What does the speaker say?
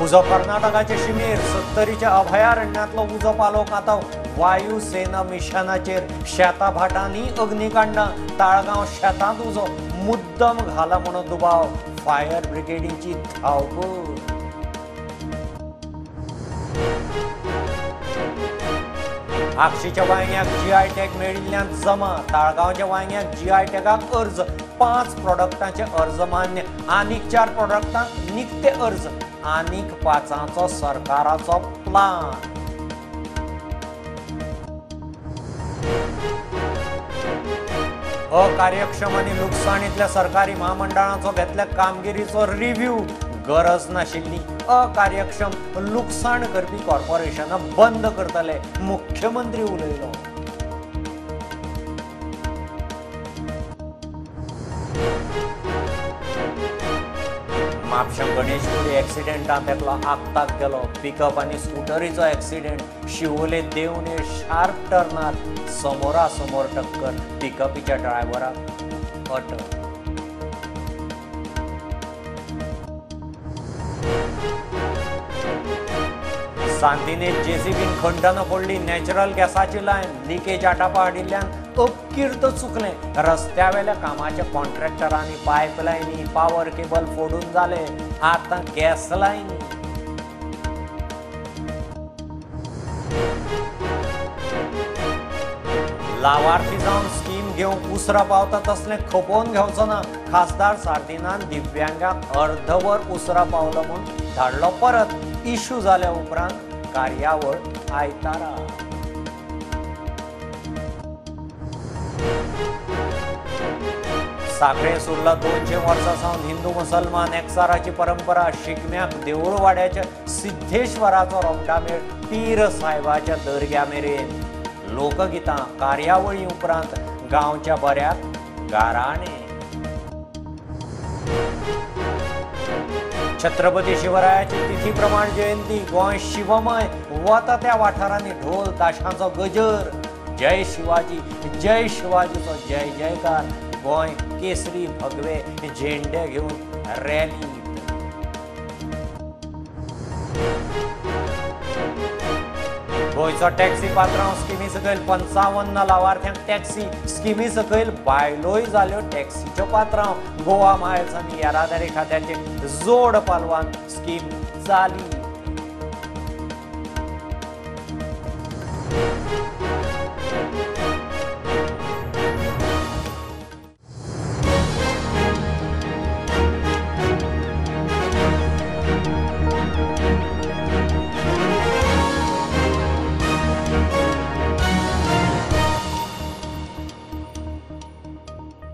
उजो कर्नाटकाचे शिमेर सत्तरीच्या अभयारण्यांतलो उजो पालोवंक आतां वायुसेना मिशनाचेर शेता भाटांनी अग्निकांडां ताळगांव शेतांत उजो मुद्दम घाला म्हणून दुबाव फायर ब्रिगेडीची धांवपळ। आगशीच्या वांयग्याक जीआय टॅग मेळिल्ल्यान जमा ताळगांवच्या वांयग्याक जीआय टॅगाक अर्ज 5 प्रोडक्टांचे अर्ज मान्य आनीक 4 प्रोडक्टांक निकते अर्ज आनीक 5 सरकाराचो प्लान। अकार्यक्षम आनी लुकसाणींतल्या सरकारी म्हामंडळांचो घेतल्या कामगिरीचो रिव्ह्यू गरज नाशिल्ली अकार्यक्षम लुकसाण करपी कॉर्पोरेशनां बंद करतले मुख्यमंत्री उलयलो। म्हापशा गणेशपुरी एक्सिडेंटांत एकलो आक्ताक गेलो पिकअप आनी स्कुटरीचो एक्सिडेंट शिवोले देवणे शार्प टर्नार समोरासमोर टक्कर पिकअपीच्या ड्रायव्हराक अटक। सांतिनेज जेसीबीन खंडन फोडली नॅचरल गॅसाची लायन लिकेज आटापा हाडिल्ल्यान अपकीर्त चुकलें रस्त्यावेल्या कामाच्या कॉन्ट्रॅक्टरांनी पायपलायनी पावर केबल फोडून जाले आतां गॅस लायनी। लावार्थी जावन स्कीम घेवंक उसरां पावता तसलें खपोवन घेवचो ना खासदार सार्दिनान दिव्यांगाक अर्धवर उसरां पावलो म्हूण धाडलो परत इश्यू जाल्या उपरांत कार्यावळ आयतारा। साखळे सुर्ला 200 वर्सां सावन हिंदू मुसलमान एकचाराची परंपरा शिगम्याक देऊळवाड्याच्या सिद्धेश्वराचो रोमटामेळ पीर साहेबाच्या दर्ग्या मेरेन लोकगितां कार्यावळी उपरांत गांवच्या बऱ्याक गाराणे। छत्रपती शिवरायाची तिथी प्रमाण जयंती गोंय शिवमय वता त्या वाठारांनी ढोल ताशांचो गजर जय शिवाजी जय शिवाजीचो जय जयकार गोंय केसरी भगवे झेंडे घेवन रॅली। गोंयचो टॅक्सी पात्रांव स्किमी सकयल 55 लावार्थ्यांक टॅक्सी स्किमी सकयल बायलोय जाल्यो टॅक्सीच्यो पात्रांव गोवा मायल्स आनी येरादारी खात्याचे जोड पालवान स्कीम चाली।